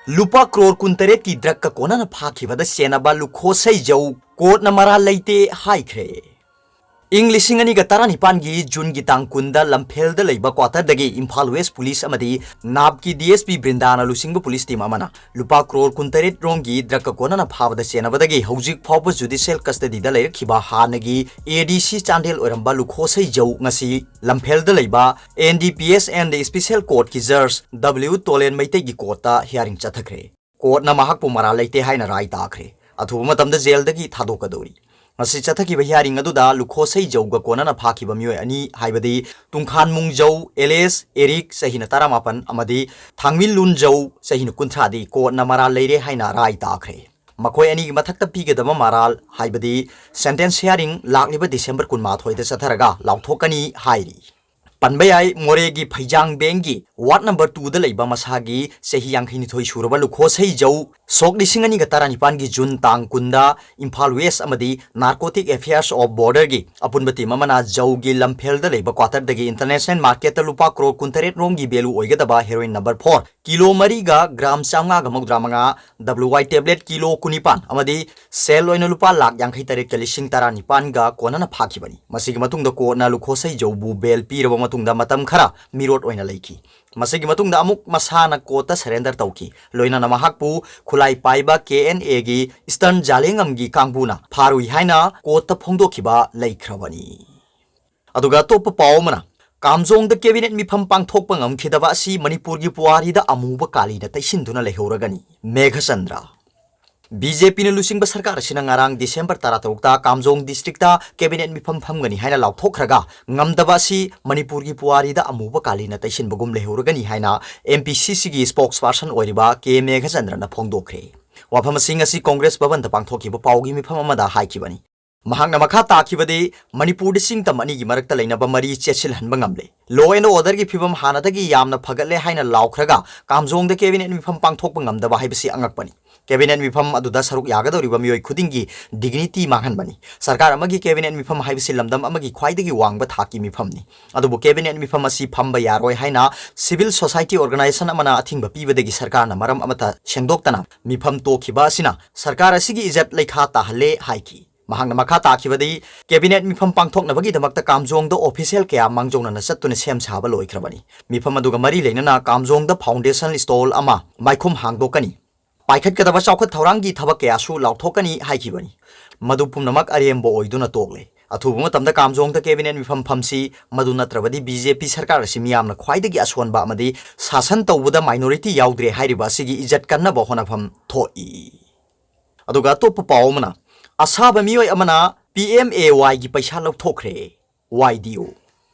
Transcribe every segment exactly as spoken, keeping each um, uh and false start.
ꯂꯨꯄꯥ ꯀ꯭ꯔꯣꯔ ꯀꯨꯟꯇꯔꯦꯠꯀꯤ ꯗ꯭ꯔꯒꯀ ꯀꯣꯟꯅꯅ ꯐꯥꯈꯤꯕꯗ ꯆꯦꯟꯅꯕ ꯂꯨꯈꯣꯁꯩꯖꯧ ꯀꯣꯔꯠꯅ ꯃꯔꯥꯜ ꯂꯩꯇꯦ ꯍꯥꯏꯈ꯭ꯔꯦ꯫ ꯏꯪ ꯂꯤꯁꯤꯡ ꯑꯅꯤꯒ ꯇꯔꯥꯅꯤꯄꯥꯟꯒꯤ ꯖꯨꯟꯒꯤ ꯇꯥꯡ ꯀꯨꯟꯗ ꯂꯝꯐꯦꯜꯗ ꯂꯩꯕ ꯀ꯭ꯋꯥꯇꯔꯗꯒꯤ ꯏꯝꯐꯥꯜ ꯋꯦꯁ ꯄꯨꯂꯤꯁ ꯑꯃꯗꯤ ꯅꯥꯞꯀꯤ ꯗꯤ ꯑꯦꯁ ꯄꯤ ꯕ꯭ꯔꯤꯟꯗꯥꯅ ꯂꯨꯆꯤꯡꯕ ꯄꯨꯂꯤꯁ ꯇꯤꯝ ꯑꯃꯅ ꯂꯨꯄꯥ ꯀ꯭ꯔꯣꯔ ꯀꯨꯟꯇꯔꯦꯠ ꯔꯣꯝꯒꯤ ꯗ꯭ꯔꯒꯀ ꯀꯣꯟꯅꯅ ꯐꯥꯕꯗ ꯆꯦꯟꯅꯕꯗꯒꯤ ꯍꯧꯖꯤꯛ ꯐꯥꯎꯕ ꯖꯨꯗꯤꯁꯤꯌꯦꯜ ꯀꯁꯇꯗꯤꯗ ꯂꯩꯔꯛꯈꯤꯕ ꯍꯥꯟꯅꯒꯤ ꯑꯦ ꯗꯤ ꯁꯤ ꯆꯥꯟꯗꯦꯜ ꯑꯣꯏꯔꯝꯕ ꯂꯨꯈꯣꯁꯩꯖꯧ ꯉꯁꯤ ꯂꯝꯐꯦꯜꯗ ꯂꯩꯕ N D P S N D special ꯀꯣꯔꯠꯀꯤ ꯖꯖ ꯗꯕ꯭ꯂꯤꯎ ꯇꯣꯂꯦꯟ ꯃꯩꯇꯩꯒꯤ ꯀꯣꯔꯠꯇ ꯍꯤꯌꯥꯔꯤꯡ ꯆꯠꯊꯈ꯭ꯔꯦ꯫ ꯀꯣꯔꯠꯅ ꯃꯍꯥꯛꯄꯨ ꯃꯔꯥꯜ ꯂꯩꯇꯦ ꯍꯥꯏꯅ ꯔꯥꯏ ꯇꯥꯈ꯭ꯔꯦ꯫ ꯑꯊꯨꯕ ꯃꯇꯝꯗ ꯖꯦꯜꯗꯒꯤ ꯊꯥꯗꯣꯛꯀꯗꯧꯔꯤ꯫ ꯉꯁꯤ ꯆꯠꯊꯈꯤꯕ ꯍꯤꯌꯥꯔꯤꯡ ꯑꯗꯨꯗ ꯂꯨꯈꯣꯁꯩꯖꯧꯒ ꯀꯣꯟꯅꯅ ꯐꯥꯈꯤꯕ ꯃꯤꯑꯣꯏ ꯑꯅꯤ, ꯍꯥꯏꯕꯗꯤ ꯇꯨꯡꯈꯥꯟꯃꯨꯡꯖꯧ ꯑꯦꯂꯤꯌꯥꯁ ꯑꯦꯔꯤꯛ, ꯆꯍꯤꯅ ꯇꯔꯥꯃꯥꯄꯟ, ꯑꯃꯗꯤ ꯊꯥꯡꯃꯤꯟꯂꯨꯟꯖꯧ, ꯆꯍꯤꯅ ꯀꯨꯟꯊ꯭ꯔꯥꯗꯤ ꯀꯣꯔꯠꯅ ꯃꯔꯥꯜ ꯂꯩꯔꯦ ꯍꯥꯏꯅ ꯔꯥꯏ ꯇꯥꯈ꯭ꯔꯦ꯫ ꯃꯈꯣꯏ ꯑꯅꯤꯒꯤ ꯃꯊꯛꯇ ꯄꯤꯒꯗꯕ ꯃꯔꯥꯜ, ꯍꯥꯏꯕꯗꯤ ꯁꯦꯟꯇꯦꯟꯁ ꯍꯤꯌꯥꯔꯤꯡ ꯂꯥꯛꯂꯤꯕ ꯗꯤꯁꯦꯝꯕꯔ ꯀꯨꯟꯃꯥꯊꯣꯏꯗ ꯆꯠꯊꯔꯒ ꯂꯥꯎꯊꯣꯛꯀꯅꯤ ꯍꯥꯏꯔꯤ꯫ ꯄꯟꯕ ꯌꯥꯏ, ꯃꯣꯔꯦꯒꯤ ꯐꯩꯖꯥꯡꯕꯦꯡꯒꯤ ꯋꯥꯔꯗ ꯅꯝꯕꯔ ꯇꯨꯗ ꯂꯩꯕ ꯃꯁꯥꯒꯤ ꯆꯍꯤ ꯌꯥꯡꯈꯩꯅꯤꯊꯣꯏ ꯁꯨꯔꯕ ꯂꯨꯈꯣꯁꯩꯖꯧ ꯁꯣꯛ ꯂꯤꯁꯤꯡ ꯑꯅꯤꯒ ꯇꯔꯥꯅꯤꯄꯥꯟꯒꯤ ꯖꯨꯟ ꯇꯥꯡ ꯀꯨꯟꯗ ꯏꯝꯐꯥꯜ ꯋꯦꯁ ꯑꯃꯗꯤ ꯅꯥꯔꯀꯣꯇꯤꯛ ꯑꯦꯐꯤꯌꯔꯁ ꯑꯣꯐ ꯕꯣꯔꯗꯔꯒꯤ ꯑꯄꯨꯟꯕ ꯇꯤꯝ ꯑꯃꯅ ꯖꯧꯒꯤ ꯂꯝꯐꯦꯜꯗ ꯂꯩꯕ ꯀ꯭ꯋꯥꯇꯔꯗꯒꯤ ꯏꯟꯇꯔꯅꯦꯁꯅꯦꯜ ꯃꯥꯔꯀꯦꯠꯇ ꯂꯨꯄꯥ ꯀ꯭ꯔꯣꯔ ꯀꯨꯟꯇꯔꯦꯠ ꯔꯣꯝꯒꯤ ꯚꯦꯂꯨ ꯑꯣꯏꯒꯗꯕ ꯍꯦꯔꯣꯏꯟ ꯅꯝꯕꯔ ꯐꯣꯔ, ꯀꯤꯂꯣ ꯃꯔꯤꯒ ꯒ꯭ꯔꯥꯝ ꯆꯥꯝꯃꯉꯥꯒ ꯃꯧꯗ꯭ꯔꯥ ꯃꯉꯥ, ꯗꯕ꯭ꯂꯤꯎ ꯋꯥꯏ ꯇꯦꯕ꯭ꯂꯦꯠ ꯀꯤꯂꯣ ꯀꯨꯟꯅꯤꯄꯥꯟ ꯑꯃꯗꯤ ꯁꯦꯜ ꯑꯣꯏꯅ ꯂꯨꯄꯥ ꯂꯥꯈ ꯌꯥꯡꯈꯩ ꯇꯔꯦꯠꯀ ꯂꯤꯁꯤꯡ ꯇꯔꯥꯅꯤꯄꯥꯟꯒ ꯀꯣꯟꯅꯅ ꯐꯥꯈꯤꯕꯅꯤ꯫ ꯃꯁꯤꯒꯤ ꯃꯇꯨꯡꯗ ꯀꯣꯔꯠꯅ ꯂꯨꯈꯣꯁꯩꯖꯧꯕꯨ ꯕꯦꯜ ꯄꯤꯔꯕ ꯃꯇꯨꯡꯗ ꯃꯇꯝ ꯈꯔ ꯃꯤꯔꯣꯠ ꯑꯣꯏꯅ ꯂꯩꯈꯤ꯫ ꯃꯁꯤꯒꯤ ꯃꯇꯨꯡꯗ ꯑꯃꯨꯛ ꯃꯁꯥꯅ ꯀꯣꯔꯠꯇ ꯁꯔꯦꯟꯗꯔ ꯇꯧꯈꯤ꯫ ꯂꯣꯏꯅꯅ ꯃꯍꯥꯛꯄꯨ ꯈꯨꯠꯂꯥꯏ ꯄꯥꯏꯕ ꯀꯦ ꯑꯦꯟ ꯑꯦꯒꯤ ꯏꯁꯇꯔꯟ ꯖꯥꯂꯦꯡꯉꯝꯒꯤ ꯀꯥꯡꯕꯨꯅ ꯐꯥꯔꯨꯏ ꯍꯥꯏꯅ ꯀꯣꯔꯠꯇ ꯐꯣꯡꯗꯣꯛꯈꯤꯕ ꯂꯩꯈ꯭ꯔꯕꯅꯤ꯫ ꯑꯗꯨꯒ ꯑꯇꯣꯞꯄ ꯄꯥꯎ ꯑꯃꯅ, ꯀꯥꯝꯖꯣꯡꯗ ꯀꯦꯕꯤꯅꯦꯠ ꯃꯤꯐꯝ ꯄꯥꯡꯊꯣꯛꯄ ꯉꯝꯈꯤꯗꯕ ꯑꯁꯤ ꯃꯅꯤꯄꯨꯔꯒꯤ ꯄꯨꯋꯥꯔꯤꯗ ꯑꯃꯨꯕ ꯀꯥꯂꯤꯅ ꯇꯩꯁꯤꯟꯗꯨꯅ ꯂꯩꯍꯧꯔꯒꯅꯤ꯫ ꯃꯦꯘꯆꯟꯗ꯭ꯔ꯫ ꯕꯤ ꯖꯦ ꯄꯤꯅ ꯂꯨꯆꯤꯡꯕ ꯁꯔꯀꯥꯔ ꯑꯁꯤꯅ ꯉꯔꯥꯡ ꯗꯤꯁꯦꯝꯕꯔ ꯇꯔꯥꯇꯔꯨꯛꯇ ꯀꯥꯝꯖꯣꯡ ꯗꯤꯁꯇ꯭ꯔꯤꯛꯇ ꯀꯦꯕꯤꯅꯦꯠ ꯃꯤꯐꯝ ꯐꯝꯒꯅꯤ ꯍꯥꯏꯅ ꯂꯥꯎꯊꯣꯛꯈ꯭ꯔꯒ ꯉꯝꯗꯕ ꯑꯁꯤ ꯃꯅꯤꯄꯨꯔꯒꯤ ꯄꯨꯋꯥꯔꯤꯗ ꯑꯃꯨꯕ ꯀꯥꯂꯤꯅ ꯇꯩꯁꯤꯟꯕꯒꯨꯝ ꯂꯩꯍꯧꯔꯒꯅꯤ ꯍꯥꯏꯅ ꯑꯦꯝ ꯄꯤ ꯁꯤ ꯁꯤꯒꯤ ꯁ꯭ꯄꯣꯛꯁ ꯄꯥꯔꯁꯟ ꯑꯣꯏꯔꯤꯕ ꯀꯦ ꯃꯦꯘꯆꯟꯗ꯭ꯔꯅ ꯐꯣꯡꯗꯣꯛꯈ꯭ꯔꯦ꯫ ꯋꯥꯐꯝ ꯑꯁꯤ ꯉꯁꯤ ꯀꯣꯡꯒ꯭ꯔꯦꯁ ꯚꯕꯟꯗ ꯄꯥꯡꯊꯣꯛꯈꯤꯕ ꯄꯥꯎꯒꯤ ꯃꯤꯐꯝ ꯑꯃꯗ ꯍꯥꯏꯈꯤꯕꯅꯤ꯫ ꯃꯍꯥꯛꯅ ꯃꯈꯥ ꯇꯥꯈꯤꯕꯗꯤ, ꯃꯅꯤꯄꯨꯔꯗ ꯆꯤꯡ ꯇꯝ ꯑꯅꯤꯒꯤ ꯃꯔꯛꯇ ꯂꯩꯅꯕ ꯃꯔꯤ ꯆꯦꯠꯁꯤꯜꯍꯟꯕ ꯉꯝꯂꯦ꯫ Law and orderꯒꯤ ꯐꯤꯕꯝ ꯍꯥꯟꯅꯗꯒꯤ ꯌꯥꯝꯅ ꯐꯒꯠꯂꯦ ꯍꯥꯏꯅ ꯂꯥꯎꯈ꯭ꯔꯒ ꯀꯥꯝꯖꯣꯡꯗ ꯀꯦꯕꯤꯅꯦꯠ ꯃꯤꯐꯝ ꯄꯥꯡꯊꯣꯛꯄ ꯉꯝꯗꯕ ꯍꯥꯏꯕꯁꯤ ꯑꯉꯛꯄꯅꯤ꯫ Cabinet ꯃꯤꯐꯝ ꯑꯗꯨꯗ ꯁꯔꯨꯛ ꯌꯥꯒꯗꯧꯔꯤꯕ ꯃꯤꯑꯣꯏ ꯈꯨꯗꯤꯡꯒꯤ dignity ꯃꯥꯡꯍꯟꯕꯅꯤ꯫ ꯁꯔꯀꯥꯔ ꯑꯃꯒꯤ cabinet ꯃꯤꯐꯝ ꯍꯥꯏꯕꯁꯤ ꯂꯝꯗꯝ ꯑꯃꯒꯤ ꯈ꯭ꯋꯥꯏꯗꯒꯤ ꯋꯥꯡꯕ ꯊꯥꯛꯀꯤ ꯃꯤꯐꯝꯅꯤ꯫ ꯑꯗꯨꯕꯨ cabinet ꯃꯤꯐꯝ ꯑꯁꯤ ꯐꯝꯕ ꯌꯥꯔꯣꯏ ꯍꯥꯏꯅ civil society organization ꯑꯃꯅ ꯑꯊꯤꯡꯕ ꯄꯤꯕꯗꯒꯤ ꯁꯔꯀꯥꯔꯅ ꯃꯔꯝ ꯑꯃꯠꯇ ꯁꯦꯡꯗꯣꯛꯇꯅ ꯃꯤꯐꯝ ꯇꯣꯛꯈꯤꯕ ꯑꯁꯤꯅ ꯁꯔꯀꯥꯔ ꯑꯁꯤꯒꯤ ꯏꯖꯠ ꯂꯩꯈꯥ ꯇꯥꯍꯜꯂꯦ ꯍꯥꯏꯈꯤ꯫ ꯃꯍꯥꯛꯅ ꯃꯈꯥ ꯇꯥꯈꯤꯕꯗꯤ, cabinet ꯃꯤꯐꯝ ꯄꯥꯡꯊꯣꯛꯅꯕꯒꯤꯗꯃꯛꯇ ꯀꯥꯝꯖꯣꯡꯗ official ꯀꯌꯥ ꯃꯥꯡꯖꯧꯅꯅ ꯆꯠꯇꯨꯅ ꯁꯦꯝ ꯁꯥꯕ ꯂꯣꯏꯈ꯭ꯔꯕꯅꯤ꯫ ꯃꯤꯐꯝ ꯑꯗꯨꯒ ꯃꯔꯤ ꯂꯩꯅꯅ ꯀꯥꯝꯖꯣꯡꯗ foundation stall ꯑꯃ ꯃꯥꯏꯈꯨꯝ ꯍꯥꯡꯗꯣꯛꯀꯅꯤ꯫ ꯄꯥꯏꯈꯠꯀꯗꯕ ꯆꯥꯎꯈꯠ ꯊꯧꯔꯥꯡꯒꯤ ꯊꯕꯛ ꯀꯌꯥꯁꯨ ꯂꯥꯎꯊꯣꯛꯀꯅꯤ ꯍꯥꯏꯈꯤꯕꯅꯤ꯫ ꯃꯗꯨ ꯄꯨꯝꯅꯃꯛ ꯑꯔꯦꯝꯕ ꯑꯣꯏꯗꯨꯅ ꯇꯣꯛꯂꯦ꯫ ꯑꯊꯨꯕ ꯃꯇꯝꯗ ꯀꯥꯝꯖꯣꯡꯗ cabinet ꯃꯤꯐꯝ ꯐꯝꯁꯤ, ꯃꯗꯨ ꯅꯠꯇ꯭ꯔꯕꯗꯤ BJP ꯁꯔꯀꯥꯔ ꯑꯁꯤ ꯃꯤꯌꯥꯝꯅ ꯈ꯭ꯋꯥꯏꯗꯒꯤ ꯑꯁꯣꯟꯕ ꯑꯃꯗꯤ ꯁꯥꯁꯟ ꯇꯧꯕꯗ minority ꯌꯥꯎꯗ꯭ꯔꯦ ꯍꯥꯏꯔꯤꯕ ꯑꯁꯤꯒꯤ ꯏꯖꯠ ꯀꯟꯅꯕ ꯍꯣꯠꯅꯐꯝ ꯊꯣꯛꯏ꯫ ꯑꯗꯨꯒ ꯑꯇꯣꯞꯄ ꯄꯥꯎ ꯑꯃꯅ, ꯑꯁꯥꯕ ꯃꯤꯑꯣꯏ ꯑꯃꯅ PMAY ꯒꯤ ꯄꯩꯁꯥ ꯂꯧꯊꯣꯛꯈ꯭ꯔꯦ꯫ YDO꯫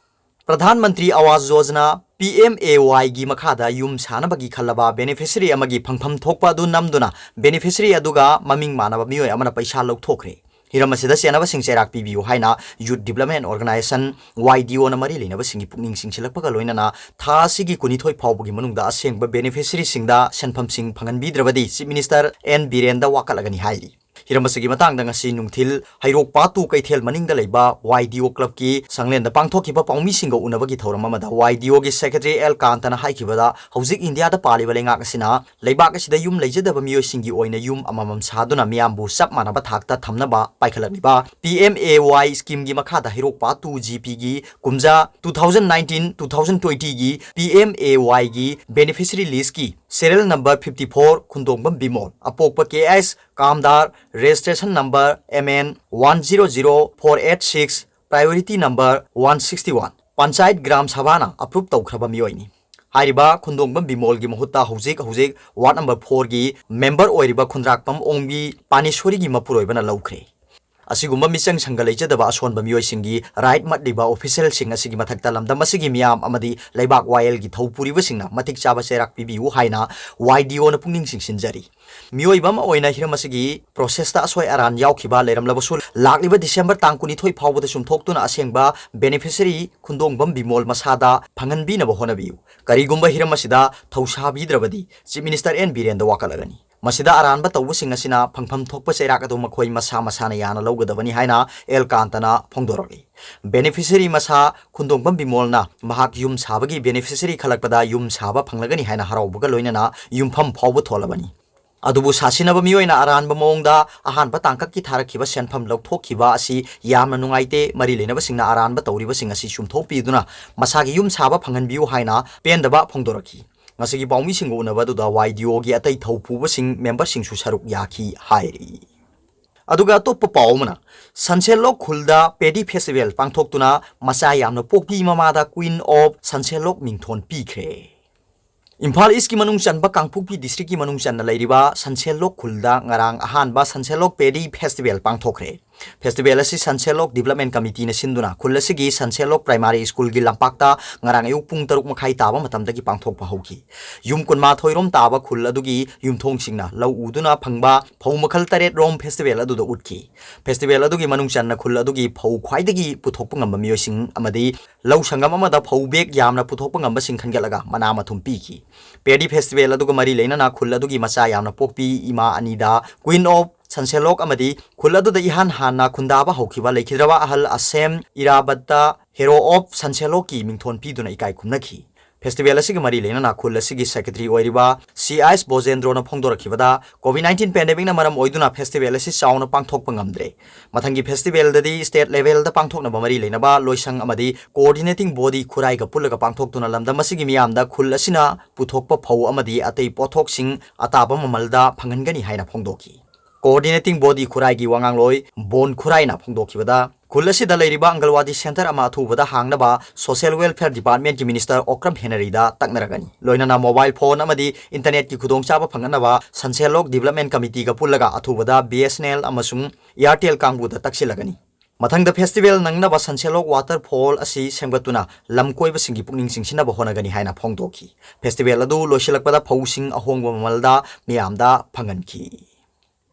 ꯄ꯭ꯔꯙꯥꯟ ꯃꯟꯇ꯭ꯔꯤ ꯑꯋꯥꯁ ꯌꯣꯖꯅꯥ, PMAY ꯒꯤ ꯃꯈꯥꯗ ꯌꯨꯝ ꯁꯥꯅꯕꯒꯤ ꯈꯜꯂꯕ beneficiary ꯑꯃꯒꯤ ꯐꯪꯐꯝ ꯊꯣꯛꯄ ꯑꯗꯨ ꯅꯝꯗꯨꯅ beneficiary ꯑꯗꯨꯒ ꯃꯃꯤꯡ ꯃꯥꯟꯅꯕ ꯃꯤꯑꯣꯏ ꯑꯃꯅ ꯄꯩꯁꯥ ꯂꯧꯊꯣꯛꯈ꯭ꯔꯦ꯫ ꯍꯤꯔꯝ ꯑꯁꯤꯗ ꯆꯦꯟꯅꯕꯁꯤꯡ ꯆꯩꯔꯥꯛ ꯄꯤꯕꯤꯌꯨ ꯍꯥꯏꯅ Youth Development Organization, YDO ꯅ ꯃꯔꯤ ꯂꯩꯅꯕꯁꯤꯡꯒꯤ ꯄꯨꯛꯅꯤꯡ ꯆꯤꯡꯁꯤꯜꯂꯛꯄꯒ ꯂꯣꯏꯅꯅ ꯊꯥ ꯑꯁꯤꯒꯤ ꯀꯨꯟꯅꯤꯊꯣꯏ ꯐꯥꯎꯕꯒꯤ ꯃꯅꯨꯡꯗ ꯑꯁꯦꯡꯕ beneficiary ꯁꯤꯡꯗ ꯁꯦꯟꯐꯝꯁꯤꯡ ꯐꯪꯍꯟꯕꯤꯗ꯭ꯔꯕꯗꯤ Chief Minister N ꯕꯤꯔꯦꯟꯗ ꯋꯥꯀꯠꯂꯒꯅꯤ ꯍꯥꯏꯔꯤ꯫ ꯍꯤꯔꯝ ꯑꯁꯤꯒꯤ ꯃꯇꯥꯡꯗ ꯉꯁꯤ ꯅꯨꯡꯊꯤꯜ ꯍꯩꯔꯣꯛ ꯄꯥꯠꯇꯨ ꯀꯩꯊꯦꯜ ꯃꯅꯤꯡꯗ ꯂꯩꯕ YDO club ꯀꯤ ꯁꯪꯂꯦꯟꯗ ꯄꯥꯡꯊꯣꯛꯈꯤꯕ ꯄꯥꯎꯃꯤꯁꯤꯡꯒ ꯎꯅꯕꯒꯤ ꯊꯧꯔꯝ ꯑꯃꯗ YDO ꯒꯤ secretary ꯑꯦꯜ ꯀꯥꯟꯇꯅ ꯍꯥꯏꯈꯤꯕꯗ, ꯍꯧꯖꯤꯛ ꯏꯟꯗꯤꯌꯥꯗ ꯄꯥꯜꯂꯤꯕ ꯂꯩꯉꯥꯛ ꯑꯁꯤꯅ ꯂꯩꯕꯥꯛ ꯑꯁꯤꯗ ꯌꯨꯝ ꯂꯩꯖꯗꯕ ꯃꯤꯑꯣꯏꯁꯤꯡꯒꯤ ꯑꯣꯏꯅ ꯌꯨꯝ ꯑꯃꯃꯝ ꯁꯥꯗꯨꯅ ꯃꯤꯌꯥꯝꯕꯨ ꯆꯞ ꯃꯥꯟꯅꯕ ꯊꯥꯛꯇ ꯊꯝꯅꯕ ꯄꯥꯏꯈꯠꯂꯛꯂꯤꯕ PMAY scheme ꯒꯤ ꯃꯈꯥꯗ ꯍꯩꯔꯣꯛ ꯄꯥꯠꯇꯨ GP ꯒꯤ ꯀꯨꯝꯖꯥ two thousand nineteen two thousand twenty ꯒꯤ PMAY ꯒꯤ beneficiary list ꯀꯤ serial number fifty four Khundongbam Bimol, ꯑꯄꯣꯛꯄ K S Kamdar, registration number M N one zero zero four eight six, priority number one sixty one, panchayat gram ꯁꯚꯥꯅ approve ꯇꯧꯈ꯭ꯔꯕ ꯃꯤꯑꯣꯏꯅꯤ꯫ ꯍꯥꯏꯔꯤꯕ ꯈꯨꯟꯗꯣꯡꯕꯝ ꯕꯤꯃꯣꯜꯒꯤ ꯃꯍꯨꯠꯇ ꯍꯧꯖꯤꯛ ꯍꯧꯖꯤꯛ ward number four ꯒꯤ member ꯑꯣꯏꯔꯤꯕ ꯈꯨꯟꯗ꯭ꯔꯥꯛꯄꯝ ꯑꯣꯡꯕꯤ ꯄꯥꯅꯦꯁꯣꯔꯤꯒꯤ ꯃꯄꯨꯔꯣꯏꯕꯅ ꯂꯧꯈ꯭ꯔꯦ꯫ ꯑꯁꯤꯒꯨꯝꯕ ꯃꯤꯆꯪ ꯁꯪꯒ ꯂꯩꯖꯗꯕ ꯑꯁꯣꯟꯕ ꯃꯤꯑꯣꯏꯁꯤꯡꯒꯤ right ꯃꯠꯂꯤꯕ official ꯁꯤꯡ ꯑꯁꯤꯒꯤ ꯃꯊꯛꯇ ꯂꯝꯗꯝ ꯑꯁꯤꯒꯤ ꯃꯤꯌꯥꯝ ꯑꯃꯗꯤ ꯂꯩꯕꯥꯛ ꯋꯥꯌꯦꯜꯒꯤ ꯊꯧ ꯄꯨꯔꯤꯕꯁꯤꯡꯅ ꯃꯇꯤꯛ ꯆꯥꯕ ꯆꯩꯔꯥꯛ ꯄꯤꯕꯤꯌꯨ ꯍꯥꯏꯅ YDO ꯅ ꯄꯨꯛꯅꯤꯡ ꯆꯤꯡꯁꯤꯟꯖꯔꯤ꯫ ꯃꯤꯑꯣꯏꯕ ꯑꯃ ꯑꯣꯏꯅ ꯍꯤꯔꯝ ꯑꯁꯤꯒꯤ process ꯇ ꯑꯁꯣꯏ ꯑꯔꯥꯟ ꯌꯥꯎꯈꯤꯕ ꯂꯩꯔꯝꯂꯕꯁꯨ, ꯂꯥꯛꯂꯤꯕ December ꯇꯥꯡ ꯀꯨꯟꯅꯤꯊꯣꯏ ꯐꯥꯎꯕꯗ ꯆꯨꯝꯊꯣꯛꯇꯨꯅ ꯑꯁꯦꯡꯕ beneficiary ꯈꯨꯟꯗꯣꯡꯕꯝ ꯕꯤꯃꯣꯜ ꯃꯁꯥꯗ ꯐꯪꯍꯟꯕꯤꯅꯕ ꯍꯣꯠꯅꯕꯤꯌꯨ꯫ ꯀꯔꯤꯒꯨꯝꯕ ꯍꯤꯔꯝ ꯑꯁꯤꯗ ꯊꯧꯁꯥꯕꯤꯗ꯭ꯔꯕꯗꯤ Chief Minister N ꯕꯤꯔꯦꯟꯗ ꯋꯥꯀꯠꯂꯒꯅꯤ꯫ ꯃꯁꯤꯗ ꯑꯔꯥꯟꯕ ꯇꯧꯕꯁꯤꯡ ꯑꯁꯤꯅ ꯐꯪꯐꯝ ꯊꯣꯛꯄ ꯆꯩꯔꯥꯛ ꯑꯗꯨ ꯃꯈꯣꯏ ꯃꯁꯥ ꯃꯁꯥꯅ ꯌꯥꯅ ꯂꯧꯒꯗꯕꯅꯤ ꯍꯥꯏꯅ ꯑꯦꯜ ꯀꯥꯟꯇꯅ ꯐꯣꯡꯗꯣꯔꯛꯂꯤ꯫ ꯕꯦꯅꯤꯐꯤꯁꯔꯤ ꯃꯁꯥ ꯈꯨꯟꯗꯣꯡꯕꯝ ꯕꯤꯃꯣꯜꯅ ꯃꯍꯥꯛ ꯌꯨꯝ ꯁꯥꯕꯒꯤ ꯕꯦꯅꯤꯐꯤꯁꯔꯤ ꯈꯜꯂꯛꯄꯗ ꯌꯨꯝ ꯁꯥꯕ ꯐꯪꯂꯒꯅꯤ ꯍꯥꯏꯅ ꯍꯔꯥꯎꯕꯒ ꯂꯣꯏꯅꯅ ꯌꯨꯝꯐꯝ ꯐꯥꯎꯕ ꯊꯣꯜꯂꯕꯅꯤ꯫ ꯑꯗꯨꯕꯨ ꯁꯥꯁꯤꯟꯅꯕ ꯃꯤꯑꯣꯏꯅ ꯑꯔꯥꯟꯕ ꯃꯑꯣꯡꯗ ꯑꯍꯥꯟꯕ ꯇꯥꯡꯀꯛꯀꯤ ꯊꯥꯔꯛꯈꯤꯕ ꯁꯦꯟꯐꯝ ꯂꯧꯊꯣꯛꯈꯤꯕ ꯑꯁꯤ ꯌꯥꯝꯅ ꯅꯨꯡꯉꯥꯏꯇꯦ, ꯃꯔꯤ ꯂꯩꯅꯕꯁꯤꯡꯅ ꯑꯔꯥꯟꯕ ꯇꯧꯔꯤꯕꯁꯤꯡ ꯑꯁꯤ ꯆꯨꯝꯊꯣꯛꯄꯤꯗꯨꯅ ꯃꯁꯥꯒꯤ ꯌꯨꯝ ꯁꯥꯕ ꯐꯪꯍꯟꯕꯤꯌꯨ ꯍꯥꯏꯅ ꯄꯦꯟꯗꯕ ꯐꯣꯡꯗꯣꯔꯛꯈꯤ꯫ ꯉꯁꯤꯒꯤ ꯄꯥꯎꯃꯤꯁꯤꯡꯒ ꯎꯅꯕ ꯑꯗꯨꯗ ꯋꯥꯏ ꯗꯤ ꯑꯣꯒꯤ ꯑꯇꯩ ꯊꯧ ꯄꯨꯕꯁꯤꯡ, ꯃꯦꯝꯕꯔꯁꯤꯡꯁꯨ ꯁꯔꯨꯛ ꯌꯥꯈꯤ ꯍꯥꯏꯔꯤ꯫ ꯑꯗꯨꯒ ꯑꯇꯣꯞꯄ ꯄꯥꯎ ꯑꯃꯅ, ꯁꯟꯁꯦꯜꯂꯣꯛ ꯈꯨꯜꯗ ꯄꯦꯗꯤ ꯐꯦꯁꯇꯤꯚꯦꯜ ꯄꯥꯡꯊꯣꯛꯇꯨꯅ ꯃꯆꯥ ꯌꯥꯝꯅ ꯄꯣꯛꯄꯤ ꯃꯃꯥꯗ Queen of ꯁꯟꯁꯦꯜꯂꯣꯛ ꯃꯤꯡꯊꯣꯟ ꯄꯤꯈ꯭ꯔꯦ꯫ ꯏꯝꯐꯥꯜ ꯏꯁꯀꯤ ꯃꯅꯨꯡ ꯆꯟꯕ ꯀꯥꯡꯄꯣꯛꯄꯤ ꯗꯤꯁꯇ꯭ꯔꯤꯛꯀꯤ ꯃꯅꯨꯡ ꯆꯟꯅ ꯂꯩꯔꯤꯕ ꯁꯟꯁꯦꯜꯂꯣꯛ ꯈꯨꯜꯗ ꯉꯔꯥꯡ ꯑꯍꯥꯟꯕ ꯁꯟꯁꯦꯜꯂꯣꯛ ꯄꯦꯗꯤ ꯐꯦꯁꯇꯤꯚꯦꯜ ꯄꯥꯡꯊꯣꯛꯈ꯭ꯔꯦ꯫ ꯐꯦꯁꯇꯤꯚꯦꯜ ꯑꯁꯤ ꯁꯟꯁꯦꯜꯂꯣꯛ ꯗꯤꯕꯂꯞꯃꯦꯟ ꯀꯃꯤꯇꯤꯅ ꯁꯤꯟꯗꯨꯅ ꯈꯨꯜ ꯑꯁꯤꯒꯤ ꯁꯟꯁꯦꯜꯂꯣꯛ ꯄ꯭ꯔꯥꯏꯃꯥꯔꯤ ꯁ꯭ꯀꯨꯜꯒꯤ ꯂꯝꯄꯥꯛꯇ ꯉꯔꯥꯡ ꯑꯌꯨꯛ ꯄꯨꯡ ꯇꯔꯨꯛ ꯃꯈꯥꯏ ꯇꯥꯕ ꯃꯇꯝꯗꯒꯤ ꯄꯥꯡꯊꯣꯛꯄ ꯍꯧꯈꯤ꯫ ꯌꯨꯝ ꯀꯨꯟꯃꯥꯊꯣꯏ ꯔꯣꯝ ꯇꯥꯕ ꯈꯨꯜ ꯑꯗꯨꯒꯤ ꯌꯨꯝꯊꯣꯡꯁꯤꯡꯅ ꯂꯧ ꯎꯗꯨꯅ ꯐꯪꯕ ꯐꯧ ꯃꯈꯜ ꯇꯔꯦꯠ ꯔꯣꯝ ꯐꯦꯁꯇꯤꯚꯦꯜ ꯑꯗꯨꯗ ꯎꯠꯈꯤ꯫ ꯐꯦꯁꯇꯤꯚꯦꯜ ꯑꯗꯨꯒꯤ ꯃꯅꯨꯡ ꯆꯟꯅ ꯈꯨꯜ ꯑꯗꯨꯒꯤ ꯐꯧ ꯈ꯭ꯋꯥꯏꯗꯒꯤ ꯄꯨꯊꯣꯛꯄ ꯉꯝꯕ ꯃꯤꯑꯣꯏꯁꯤꯡ ꯑꯃꯗꯤ ꯂꯧ ꯁꯪꯒꯝ ꯑꯃꯗ ꯐꯧ ꯕꯦꯒ ꯌꯥꯝꯅ ꯄꯨꯊꯣꯛꯄ ꯉꯝꯕꯁꯤꯡ ꯈꯟꯒꯠꯂꯒ ꯃꯅꯥ ꯃꯊꯨꯝ ꯄꯤꯈꯤ꯫ ꯄꯦꯗꯤ ꯐꯦꯁꯇꯤꯚꯦꯜ ꯑꯗꯨꯒ ꯃꯔꯤ ꯂꯩꯅꯅ ꯈꯨꯜ ꯑꯗꯨꯒꯤ ꯃꯆꯥ ꯌꯥꯝꯅ ꯄꯣꯛꯄꯤ ꯏꯃꯥ ꯑꯅꯤꯗ Queen of ꯁꯟꯁꯦꯜꯂꯣꯛ ꯑꯃꯗꯤ ꯈꯨꯜ ꯑꯗꯨꯗ ꯏꯍꯥꯟ ꯍꯥꯟꯅ ꯈꯨꯟꯗꯥꯕ ꯍꯧꯈꯤꯕ ꯂꯩꯈꯤꯗ꯭ꯔꯕ ꯑꯍꯜ ꯑꯁꯦꯝ ꯏꯔꯥꯕꯠꯇ Hero of ꯁꯟꯁꯦꯜꯂꯣꯛꯀꯤ ꯃꯤꯡꯊꯣꯟ ꯄꯤꯗꯨꯅ ꯏꯀꯥꯏ ꯈꯨꯝꯅꯈꯤ꯫ ꯐꯦꯁꯇꯤꯚꯦꯜ ꯑꯁꯤꯒ ꯃꯔꯤ ꯂꯩꯅꯅ ꯈꯨꯜ ꯑꯁꯤꯒꯤ ꯁꯦꯀ꯭ꯔꯦꯇꯔꯤ ꯑꯣꯏꯔꯤꯕ ꯁꯤ ꯑꯥꯏꯁ ꯕꯣꯖꯦꯟꯗ꯭ꯔꯣꯅ ꯐꯣꯡꯗꯣꯔꯛꯈꯤꯕꯗ, ꯀꯣꯚꯤꯗ ꯅꯥꯏꯟꯇꯤꯟ ꯄꯦꯟꯗꯦꯃꯤꯛꯅ ꯃꯔꯝ ꯑꯣꯏꯗꯨꯅ ꯐꯦꯁꯇꯤꯚꯦꯜ ꯑꯁꯤ ꯆꯥꯎꯅ ꯄꯥꯡꯊꯣꯛꯄ ꯉꯝꯗ꯭ꯔꯦ꯫ ꯃꯊꯪꯒꯤ ꯐꯦꯁꯇꯤꯚꯦꯜꯗꯗꯤ ꯁ꯭ꯇꯦꯠ ꯂꯦꯚꯦꯜꯗ ꯄꯥꯡꯊꯣꯛꯅꯕ ꯃꯔꯤ ꯂꯩꯅꯕ ꯂꯣꯏꯁꯪ ꯑꯃꯗꯤ ꯀꯣꯑꯣꯔꯗꯤꯅꯦꯇꯤꯡ ꯕꯣꯗꯤ ꯈꯨꯔꯥꯏꯒ ꯄꯨꯜꯂꯒ ꯄꯥꯡꯊꯣꯛꯇꯨꯅ ꯂꯝꯗꯝ ꯑꯁꯤꯒꯤ ꯃꯤꯌꯥꯝꯗ ꯈꯨꯜ ꯑꯁꯤꯅ ꯄꯨꯊꯣꯛꯄ ꯐꯧ ꯑꯃꯗꯤ ꯑꯇꯩ ꯄꯣꯠꯊꯣꯛꯁꯤꯡ ꯑꯇꯥꯕ ꯃꯃꯜꯗ ꯐꯪꯍꯟꯒꯅꯤ ꯍꯥꯏꯅ ꯐꯣꯡꯗꯣꯛꯈꯤ꯫ ꯀꯣꯑꯣꯔꯗꯤꯅꯦꯇꯤꯡ ꯕꯣꯗꯤ ꯈꯨꯔꯥꯏꯒꯤ ꯋꯥꯉꯥꯡꯂꯣꯏ ꯕꯣꯟ ꯈꯨꯔꯥꯏꯅ ꯐꯣꯡꯗꯣꯛꯈꯤꯕꯗ, ꯈꯨꯜ ꯑꯁꯤꯗ ꯂꯩꯔꯤꯕ ꯑꯪꯒꯜꯋꯥꯗꯤ ꯁꯦꯟꯇꯔ ꯑꯃ ꯑꯊꯨꯕꯗ ꯍꯥꯡꯅꯕ ꯁꯣꯁꯤꯌꯦꯜ ꯋꯦꯜꯐꯤꯌꯔ ꯗꯤꯄꯥꯔꯠꯃꯦꯟꯠꯀꯤ ꯃꯤꯅꯤꯁꯇꯔ ꯑꯣꯀ꯭ꯔꯝ ꯍꯦꯅꯔꯤꯗ ꯇꯛꯅꯔꯒꯅꯤ꯫ ꯂꯣꯏꯅꯅ ꯃꯣꯕꯥꯏꯜ ꯐꯣꯟ ꯑꯃꯗꯤ ꯏꯟꯇꯔꯅꯦꯠꯀꯤ ꯈꯨꯗꯣꯡꯆꯥꯕ ꯐꯪꯍꯟꯅꯕ ꯁꯟꯁꯦꯜꯂꯣꯛ ꯗꯤꯕꯂꯞꯃꯦꯟꯠ ꯀꯃꯤꯇꯤꯒ ꯄꯨꯜꯂꯒ ꯑꯊꯨꯕꯗ ꯕꯤ ꯑꯦꯁ ꯑꯦꯟ ꯑꯦꯜ ꯑꯃꯁꯨꯡ ꯑꯦꯌꯥꯔꯇꯦꯜ ꯀꯥꯡꯕꯨꯗ ꯇꯛꯁꯤꯜꯂꯒꯅꯤ꯫ ꯃꯊꯪꯗ ꯐꯦꯁꯇꯤꯚꯦꯜ ꯅꯪꯅꯕ ꯁꯟꯁꯦꯜꯂꯣꯛ ꯋꯥꯇꯔꯐꯣꯜ ꯑꯁꯤ ꯁꯦꯝꯒꯠꯇꯨꯅ ꯂꯝ ꯀꯣꯏꯕꯁꯤꯡꯒꯤ ꯄꯨꯛꯅꯤꯡ ꯆꯤꯡꯁꯤꯟꯅꯕ ꯍꯣꯠꯅꯒꯅꯤ ꯍꯥꯏꯅ ꯐꯣꯡꯗꯣꯛꯈꯤ꯫ ꯐꯦꯁꯇꯤꯚꯦꯜ ꯑꯗꯨ ꯂꯣꯏꯁꯤꯜꯂꯛꯄꯗ ꯐꯧꯁꯤꯡ ꯑꯍꯣꯡꯕ ꯃꯃꯜꯗ ꯃꯤꯌꯥꯝꯗ ꯐꯪꯍꯟꯈꯤ꯫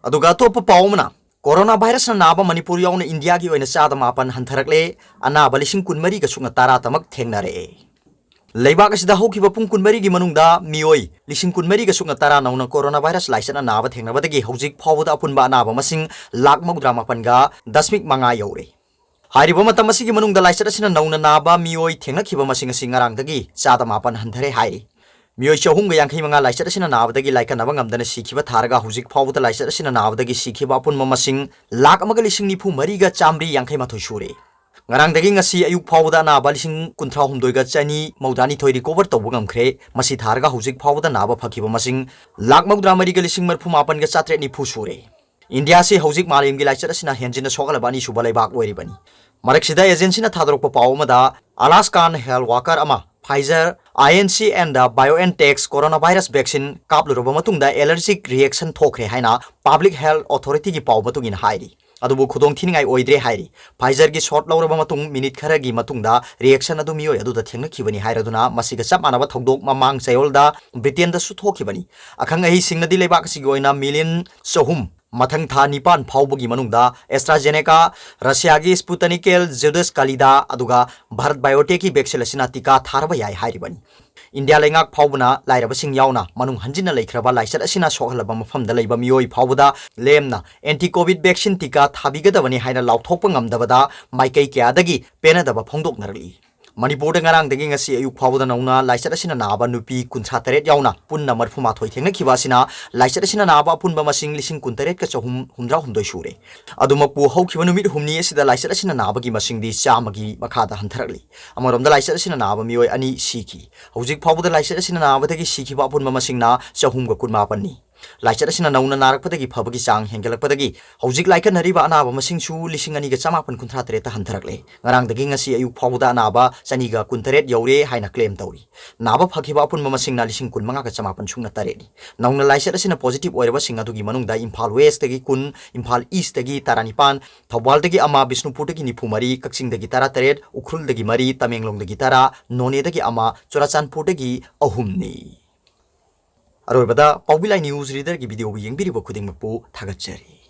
ꯑꯗꯨꯒ ꯑꯇꯣꯞꯄ ꯄꯥꯎ ꯑꯃꯅ, ꯀꯣꯔꯣꯅꯥ ꯚꯥꯏꯔꯁꯅ ꯅꯥꯕ ꯃꯅꯤꯄꯨꯔ ꯌꯥꯎꯅ ꯏꯟꯗꯤꯌꯥꯒꯤ ꯑꯣꯏꯅ ꯆꯥꯗ ꯃꯥꯄꯟ ꯍꯟꯊꯔꯛꯂꯦ꯫ ꯑꯅꯥꯕ ꯂꯤꯁꯤꯡ ꯀꯨꯟꯃꯔꯤꯒ ꯁꯨꯞꯅ ꯇꯔꯥꯇꯃꯛ ꯊꯦꯡꯅꯔꯛꯑꯦ꯫ ꯂꯩꯕꯥꯛ ꯑꯁꯤꯗ ꯍꯧꯈꯤꯕ ꯄꯨꯡ ꯀꯨꯟꯃꯔꯤꯒꯤ ꯃꯅꯨꯡꯗ ꯃꯤꯑꯣꯏ ꯂꯤꯁꯤꯡ ꯀꯨꯟꯃꯔꯤꯒ ꯁꯨꯞꯅ ꯇꯔꯥ ꯅꯧꯅ ꯀꯣꯔꯣꯅꯥ ꯚꯥꯏꯔꯁ ꯂꯥꯏꯆꯠꯅ ꯅꯥꯕ ꯊꯦꯡꯅꯕꯗꯒꯤ ꯍꯧꯖꯤꯛ ꯐꯥꯎꯕꯗ ꯑꯄꯨꯟꯕ ꯑꯅꯥꯕ ꯃꯁꯤꯡ ꯂꯥꯈ ꯃꯧꯗ꯭ꯔꯥ ꯃꯥꯄꯟꯒ ꯗꯁꯃꯤꯛ ꯃꯉꯥ ꯌꯧꯔꯦ꯫ ꯍꯥꯏꯔꯤꯕ ꯃꯇꯝ ꯑꯁꯤꯒꯤ ꯃꯅꯨꯡꯗ ꯂꯥꯏꯆꯠ ꯑꯁꯤꯅ ꯅꯧꯅ ꯅꯥꯕ ꯃꯤꯑꯣꯏ ꯊꯦꯡꯅꯈꯤꯕ ꯃꯁꯤꯡ ꯑꯁꯤ ꯉꯔꯥꯡꯗꯒꯤ ꯆꯥꯗ ꯃꯥꯄꯟ ꯍꯟꯊꯔꯦ ꯍꯥꯏꯔꯤ꯫ ꯃꯤꯑꯣꯏ ꯆꯍꯨꯝꯒ ꯌꯥꯡꯈꯩ ꯃꯉꯥ ꯂꯥꯏꯆꯠ ꯑꯁꯤꯅ ꯅꯥꯕꯗꯒꯤ ꯂꯥꯏꯀꯠꯅꯕ ꯉꯝꯗꯅ ꯁꯤꯈꯤꯕ ꯊꯥꯔꯒ ꯍꯧꯖꯤꯛ ꯐꯥꯎꯕꯗ ꯂꯥꯏꯆꯠ ꯑꯁꯤꯅ ꯅꯥꯕꯗꯒꯤ ꯁꯤꯈꯤꯕ ꯑꯄꯨꯟꯕ ꯃꯁꯤꯡ ꯂꯥꯈ ꯑꯃꯒ ꯂꯤꯁꯤꯡ ꯅꯤꯐꯨ ꯃꯔꯤꯒ ꯆꯥꯃꯔꯤ ꯌꯥꯡꯈꯩ ꯃꯥꯊꯣꯏ ꯁꯨꯔꯦ꯫ ꯉꯔꯥꯡꯗꯒꯤ ꯉꯁꯤ ꯑꯌꯨꯛ ꯐꯥꯎꯕꯗ ꯑꯅꯥꯕ ꯂꯤꯁꯤꯡ ꯀꯨꯟꯊ꯭ꯔꯥ ꯍꯨꯝꯗꯣꯏꯒ ꯆꯅꯤ ꯃꯧꯗ꯭ꯔꯥ ꯅꯤꯊꯣꯏ ꯔꯤꯀꯣꯚꯔ ꯇꯧꯕ ꯉꯝꯈ꯭ꯔꯦ꯫ ꯃꯁꯤ ꯊꯥꯔꯒ ꯍꯧꯖꯤꯛ ꯐꯥꯎꯕꯗ ꯅꯥꯕ ꯐꯈꯤꯕ ꯃꯁꯤꯡ ꯂꯥꯈ ꯃꯧꯗ꯭ꯔꯥ ꯃꯔꯤꯒ ꯂꯤꯁꯤꯡ ꯃꯔꯤꯐꯨ ꯃꯥꯄꯟꯒ ꯆꯥꯇ꯭ꯔꯦꯠ ꯅꯤꯐꯨ ꯁꯨꯔꯦ꯫ ꯏꯟꯗꯤꯌꯥ ꯑꯁꯤ ꯍꯧꯖꯤꯛ ꯃꯥꯂꯦꯝꯒꯤ ꯂꯥꯏꯆꯠ ꯑꯁꯤꯅ ꯍꯦꯟꯖꯤꯟꯅ ꯁꯣꯛꯍꯜꯂꯕ ꯑꯅꯤꯁꯨꯕ ꯂꯩꯕꯥꯛ ꯑꯣꯏꯔꯤꯕꯅꯤ꯫ ꯃꯔꯛꯁꯤꯗ ꯑꯦꯖꯦꯟꯁꯤꯅ ꯊꯥꯗꯣꯔꯛꯄ ꯄꯥꯎ ꯑꯃꯗ, ꯑꯂꯥꯁꯀꯥꯟ ꯍꯦꯜꯊ ꯋꯥꯀꯔ ꯑꯃ Pfizer, I N C and BioNTech coronavirus vaccine ꯀꯥꯞꯂꯨꯔꯕ ꯃꯇꯨꯡꯗ allergic reaction ꯊꯣꯛꯈ꯭ꯔꯦ ꯍꯥꯏꯅ Public Health Authorityꯒꯤ ꯄꯥꯎ ꯃꯇꯨꯡ ꯏꯟꯅ ꯍꯥꯏꯔꯤ꯫ ꯑꯗꯨꯕꯨ ꯈꯨꯗꯣꯡ ꯊꯤꯅꯤꯡꯉꯥꯏ ꯑꯣꯏꯗ꯭ꯔꯦ ꯍꯥꯏꯔꯤ꯫ Pfizerꯒꯤ shot ꯂꯧꯔꯕ ꯃꯇꯨꯡ ꯃꯤꯅꯤꯠ ꯈꯔꯒꯤ ꯃꯇꯨꯡꯗ reaction ꯑꯗꯨ ꯃꯤꯑꯣꯏ ꯑꯗꯨꯗ ꯊꯦꯡꯅꯈꯤꯕꯅꯤ ꯍꯥꯏꯔꯗꯨꯅ ꯃꯁꯤꯒ ꯆꯞ ꯃꯥꯟꯅꯕ ꯊꯧꯗꯣꯛ ꯃꯃꯥꯡ ꯆꯌꯣꯜꯗ ꯕ꯭ꯔꯤꯇꯦꯟꯗꯁꯨ ꯊꯣꯛꯈꯤꯕꯅꯤ꯫ ꯑꯈꯪ ꯑꯍꯩꯁꯤꯡꯅꯗꯤ ꯂꯩꯕꯥꯛ ꯑꯁꯤꯒꯤ ꯑꯣꯏꯅ million ꯆꯍꯨꯝ ꯃꯊꯪ ꯊꯥ ꯅꯤꯄꯥꯟ ꯐꯥꯎꯕꯒꯤ ꯃꯅꯨꯡꯗ AstraZeneca, ꯔꯁꯤꯌꯥꯒꯤ Sputnik V, Zydus Callidia, ꯑꯗꯨꯒ ꯚꯥꯔꯠ ꯕꯥꯏꯑꯣꯇꯦꯛꯀꯤ vaccine ꯑꯁꯤꯅ ꯇꯤꯀꯥ ꯊꯥꯔꯕ ꯌꯥꯏ ꯍꯥꯏꯔꯤꯕꯅꯤ꯫ ꯏꯟꯗꯤꯌꯥ ꯂꯩꯉꯥꯛ ꯐꯥꯎꯕꯅ ꯂꯥꯏꯔꯕꯁꯤꯡ ꯌꯥꯎꯅ ꯃꯅꯨꯡ ꯍꯟꯖꯤꯟꯅ ꯂꯩꯈ꯭ꯔꯕ ꯂꯥꯏꯆꯠ ꯑꯁꯤꯅ ꯁꯣꯛꯍꯜꯂꯕ ꯃꯐꯝꯗ ꯂꯩꯕ ꯃꯤꯑꯣꯏ ꯐꯥꯎꯕꯗ ꯂꯦꯝꯅ anti-covid vaccine ꯇꯤꯀꯥ ꯊꯥꯕꯤꯒꯗꯕꯅꯤ ꯍꯥꯏꯅ ꯂꯥꯎꯊꯣꯛꯄ ꯉꯝꯗꯕꯗ ꯃꯥꯏꯀꯩ ꯀꯌꯥꯗꯒꯤ ꯄꯦꯟꯅꯗꯕ ꯐꯣꯡꯗꯣꯛꯅꯔꯛꯂꯤ꯫ ꯃꯅꯤꯄꯨꯔꯗ ꯉꯔꯥꯡꯗꯒꯤ ꯉꯁꯤ ꯑꯌꯨꯛ ꯐꯥꯎꯕꯗ ꯅꯧꯅ ꯂꯥꯏꯆꯠ ꯑꯁꯤꯅ ꯅꯥꯕ ꯅꯨꯄꯤ ꯀꯨꯟꯊ꯭ꯔꯥ ꯇꯔꯦꯠ ꯌꯥꯎꯅ ꯄꯨꯟꯅ ꯃꯔꯤꯐꯨ ꯃꯥꯊꯣꯏ ꯊꯦꯡꯅꯈꯤꯕ ꯑꯁꯤꯅ ꯂꯥꯏꯆꯠ ꯑꯁꯤꯅ ꯅꯥꯕ ꯑꯄꯨꯟꯕ ꯃꯁꯤꯡ ꯂꯤꯁꯤꯡ ꯀꯨꯟ ꯇꯔꯦꯠꯀ ꯆꯍꯨꯝ ꯍꯨꯝꯗ꯭ꯔꯥ ꯍꯨꯝꯗꯣꯏ ꯁꯨꯔꯦ꯫ ꯑꯗꯨꯃꯛꯄꯨ ꯍꯧꯈꯤꯕ ꯅꯨꯃꯤꯠ ꯍꯨꯝꯅꯤ ꯑꯁꯤꯗ ꯂꯥꯏꯆꯠ ꯑꯁꯤꯅ ꯅꯥꯕꯒꯤ ꯃꯁꯤꯡꯗꯤ ꯆꯥꯝꯃꯒꯤ ꯃꯈꯥꯗ ꯍꯟꯊꯔꯛꯂꯤ꯫ ꯑꯃꯔꯣꯝꯗ ꯂꯥꯏꯆꯠ ꯑꯁꯤꯅ ꯅꯥꯕ ꯃꯤꯑꯣꯏ ꯑꯅꯤ ꯁꯤꯈꯤ꯫ ꯍꯧꯖꯤꯛ ꯐꯥꯎꯕꯗ ꯂꯥꯏꯆꯠ ꯑꯁꯤꯅ ꯅꯥꯕꯗꯒꯤ ꯁꯤꯈꯤꯕ ꯑꯄꯨꯟꯕ ꯃꯁꯤꯡꯅ ꯆꯍꯨꯝꯒ ꯀꯨꯟꯃꯥꯄꯟꯅꯤ꯫ ꯂꯥꯏꯆꯠ ꯑꯁꯤꯅ ꯅꯧꯅ ꯅꯥꯔꯛꯄꯗꯒꯤ ꯐꯕꯒꯤ ꯆꯥꯡ ꯍꯦꯟꯒꯠꯂꯛꯄꯗꯒꯤ ꯍꯧꯖꯤꯛ ꯂꯥꯏꯀꯠꯅꯔꯤꯕ ꯑꯅꯥꯕ ꯃꯁꯤꯡꯁꯨ ꯂꯤꯁꯤꯡ ꯑꯅꯤꯒ ꯆꯃꯥꯄꯟ ꯀꯨꯟꯊ꯭ꯔꯥ ꯇꯔꯦꯠꯇ ꯍꯟꯊꯔꯛꯂꯦ꯫ ꯉꯔꯥꯡꯗꯒꯤ ꯉꯁꯤ ꯑꯌꯨꯛ ꯐꯥꯎꯕꯗ ꯑꯅꯥꯕ ꯆꯅꯤꯒ ꯀꯨꯟꯇꯔꯦꯠ ꯌꯧꯔꯦ ꯍꯥꯏꯅ claim ꯇꯧꯔꯤ꯫ ꯅꯥꯕ ꯐꯈꯤꯕ ꯑꯄꯨꯟꯕ ꯃꯁꯤꯡꯅ ꯂꯤꯁꯤꯡ ꯀꯨꯟꯃꯉꯥꯒ ꯆꯃꯥꯄꯟ ꯁꯨꯞꯅ ꯇꯔꯦꯠꯅꯤ꯫ ꯅꯧꯅ ꯂꯥꯏꯆꯠ ꯑꯁꯤꯅ positive ꯑꯣꯏꯔꯕꯁꯤꯡ ꯑꯗꯨꯒꯤ ꯃꯅꯨꯡꯗ ꯏꯝꯐꯥꯜ Westꯇꯒꯤ ꯀꯨꯟ, ꯏꯝꯐꯥꯜ Eastꯇꯒꯤ ꯇꯔꯥꯅꯤꯄꯥꯟ, ꯊꯧꯕꯥꯜꯗꯒꯤ ꯑꯃ, ꯕꯤꯁꯅꯨꯄꯨꯔꯗꯒꯤ ꯅꯤꯐꯨ ꯃꯔꯤ, ꯀꯛꯆꯤꯡꯗꯒꯤ ꯇꯔꯥ ꯇꯔꯦꯠ, ꯎꯈ꯭ꯔꯨꯜꯗꯒꯤ ꯃꯔꯤ, ꯇꯃꯦꯡꯂꯣꯡꯗꯒꯤ ꯇꯔꯥ, ꯅꯣꯅꯦꯗꯒꯤ ꯑꯃ, ꯆꯨꯔꯥꯆꯥꯟꯄꯨꯔꯗꯒꯤ ꯑꯍꯨꯝꯅꯤ꯫ ꯑꯔꯣꯏꯕꯗ ꯄꯥꯎꯕꯤ ꯂꯥꯏ ꯅ꯭ꯌꯨꯁ ꯔꯤꯗꯔꯒꯤ ꯚꯤꯗꯤꯑꯣꯕꯨ ꯌꯦꯡꯕꯤꯔꯤꯕ ꯈꯨꯗꯤꯡꯃꯛꯄꯨ ꯊꯥꯒꯠꯆꯔꯤ꯫